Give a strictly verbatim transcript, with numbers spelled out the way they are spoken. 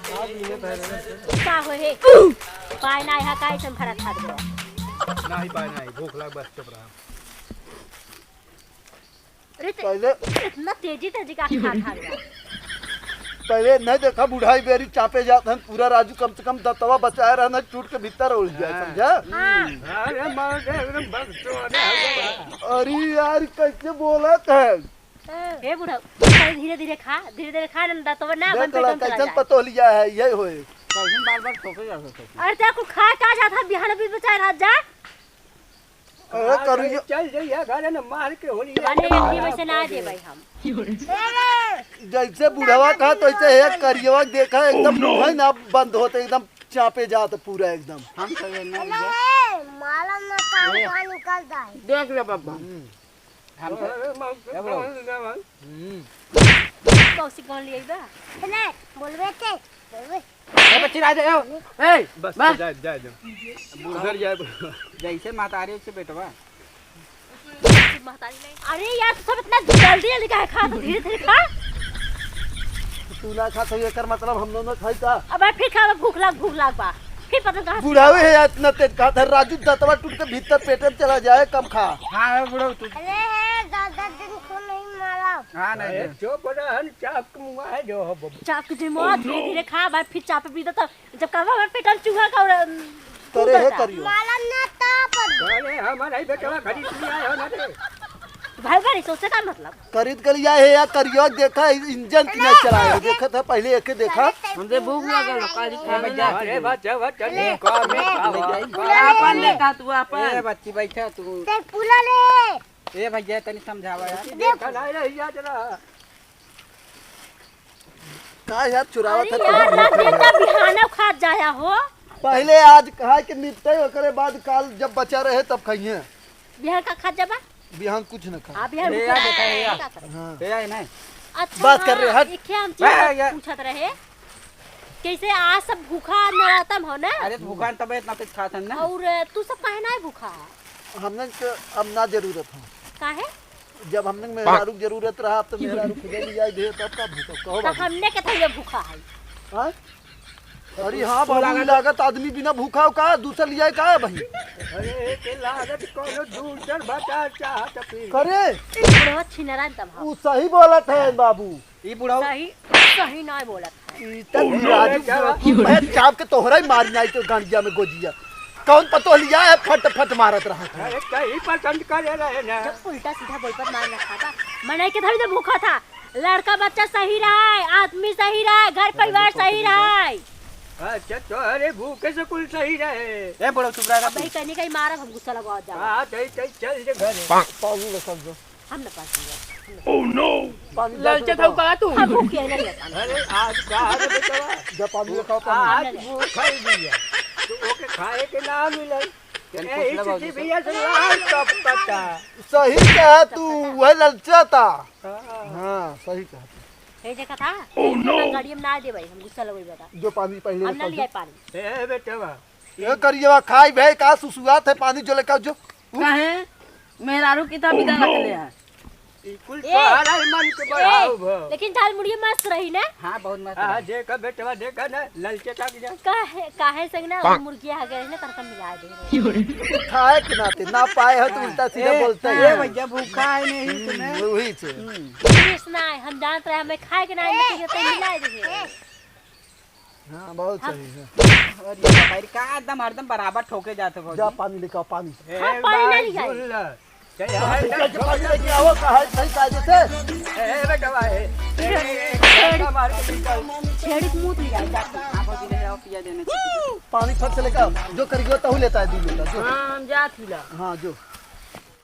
का हो हे? पाए ना यहाँ का ऐसन भरा खात बा? नाही पाए नाही, भूख लाग बस चुप रहा। अरे ते पहले इतना तेजी तेजी का खा खा गया। पहले नहीं देखा बुढ़ाई बेरी चापे जात हन, पूरा राजू कम से कम दतवा बचाए रहना, टूट के भीतर उड़ जाए, हाँ। समझा? हाँ। अरे मार दे एकदम बस तो अरे। अरे यार कैसे बोलत है? हे बुढ़ऊ, अरे धीरे धीरे खा, धीरे धीरे खा ना, दतवा ना देख बन पे ला, एकदम चला कैसन जाए। पतोह लिया है, यही होए। कैसन बार बार ठोके जा सकते हैं? अरे ते कुल खा का जात है, बिहान भी बचाए रह जा। अरे हाँ, करियो। चल जइया घरे न मार के होली। अरे, एक दिन वैसे ना दे भाई हम। जैसे बुढ़वा कहा तो ऐसे है, करियवा देखा एकदम मुंह है ना बंद होते, एकदम चापे जात पूरा एकदम। हम तो ये नहीं अरे, दे। मालूम ना काम ए। कहाँ निकल जाए। देख ले बाबा। हम्म। हम तो अरे, मार के ए, बुढ़ऊ। मार दे भाई। हम्म। मौसी कौन लिए बा? अरे, बोलबे ते, बोलबे। ए, बच्ची, राज, ए, ए, बस, बस। जाए, जाए, जाए। बुढ़ऊ घर जाए, बुढ़ऊ। जैसे महतारी, वैसे बेटवा। महतारी नहीं। अरे यार, तू सब इतना जल्दी, जल्दी काहे खा? तो धीरे, धीरे खा। तू ना खा, तो एकर मतलब हम दोनों खाई का? अब फिर खा, भूख लाग, भूख लाग बा। फिर पता कहाँ से बुढ़ावे है यार, इतना तेज खात है। राजू, दतवा टूट के भीतर पेट में चला जाए, कम खा। हाँ, बुढ़ऊ, तू अरे हे, ज्यादा दिन को नहीं मारा। हाँ, नहीं, अरे, नहीं। चुप रह, हम चाप के मुआ है जो हो बबू। चाप के मुआ, धीरे धीरे खा, भाई, फिर चाप पी दे तो जब कबा में पेटल चूहा का और, अम, करे हे कूदता। करियो। मालूम ना ताप। अरे, हमारा ही बेटवा खरीद लिया है ना रे। भाई, भाई, सोचे का मतलब? खरीद के लिया है या करियो, देखा, इंजन की नहीं चला है, देखा था पहले एक देखा। हमसे भूख लगल, काली खाने ना अरे, बच्चा, बच्चा, अरे, कम है, अरे, खावा, अरे, खावा। अपन देखा तू, अपन। ए, बच्ची, बैठा तू। ते पूरा ले। ए भैया, तनी समझावा यार। देखा नहीं रही यार जरा। का यार चुरावत अरे है यार, तू? रात दिन का बिहाना खात जाया हो। पहले आज कहा कि निपटे, ओकरे बाद काल जब बचा रहे तब खाइए। बिहान का खात जाबा? बिहान कुछ न खा। आ, बिहान ए, भूख यार, लगा देखा, है, ए, का करब? हाँ। ए, यार, नहीं। अच्छा, बात कर रहे, हाँ, हट। एक हम चीज ए, यार। पूछत रहे, कैसे आज सब भूखा नरातम हो ना? अरे, तो भूखा तबे इतना तेज खात हन ना। और तू सब काहे ना भूखा है? हमने के अब ना जरूरत है। काहे? जब हमने मेहरारू के जरूरत रहा, अब तो मेहरारू खुदे ले जाए दे, तब का भूखा? कहो तो बाबू। हमने के थैया भूखा है। हाँ? अरे हाँ बाबू, लागत आदमी बिना भूखा हो का? दूसर लियाए का है भाई? अरे, के लागत कोनो दूसर भतार चाहत फिर। करे? बुढ़वा छिनरा तब हम। उ सही बोलत है बाबू। ई बुढ़ऊ सही, सही नाय बोलत है। ई त राजू, मैं चाप के तोहरा ही मारी नाई तो गांडिया में गोजिया। कौन पतोह लिया है, फट फट मारत रहा था। अरे, कहीं पसंद करे रहे ना। जब उल्टा सीधा बोल पर मार रखा था, मनई के धरी तो भूखा था। लड़का बच्चा सही रहा है, आदमी सही रहा है, घर परिवार सही रहा है। अच्छा, तो अरे भूखे से कुल सही रहे। ए, बुढ़ऊ, चुप रह, अब भाई कहीं कहीं मारब, हम गुस्सा लगा जाओ। हाँ, चल, चल, चल, जे घर है। पानी रखल जो। हम ना पास दिया। Oh no! पानी ललचे जाए था का तू? हम भूखे नहीं रहता। अरे, आज का रे बेटवा? जब पानी रखा था। आज भूख खाई दिया। तो ओके खाए के ना मिलल। ए, कुछ लगा इसी भैया से लाल टपकता। सही कहा तू, वह ललचा था। हाँ। हाँ, सही कहा तू। हे देखा था? Oh no! गाड़ी में ना दे भाई, हम गुस्सा लगोई बता। जो पानी पहले हम ना रखा लिया था। पानी। ए बेटवा, ए करियवा खाई भाई का सुसुआत है, पानी जो लेकर जो। काहे? मेहरारू की था बिदा रख ले है। ई कुल ए, तोहरा ही मन के ए, बढ़ाऊ भा। लेकिन झाल मुर्गी मस्त रही ना? हाँ, बहुत मस्त हाँ, रही। देखा बेटवा, देखा ना, ललचे का की जा। काहे, काहे संग ना पाक। मुर्गिया आ गए ना, तरका मिला दे रहे। खाए के नाते ना पाए हो तो ए, उल्टा सीधा ए, बोलते ए, हैं। भैया, भूखा है नहीं हम्म, तुम्हें। वही से। हम्म। कृष्णा, हम जानत रहे, हमें खाए के ना, ए, लेकिन ये तो ए, मिला दे। ए। हाँ, बहुत हाँ। सही है। अरे, ये भाई, का एकदम हरदम बराबर ठोके जाते हो जा, जी? पानी लेके आओ, पानी। ए, हाँ, पानी भाई, नहीं आई। सुन ल। चल, चल, चल, पानी लेके आओ, का है, सही कायदे से। ए, ए, बेटा, भाई, ए, ए, ए, ए, मार के निकाल। छेड़ी के मुंह ले जाए, जा। हाँ, भौजी, ले आओ, पिया देने। पानी फट से लेके आओ, जो करियो, तहु लेता है, दू लोटा, जो। हाँ, हम जात ही ला। हाँ, जो।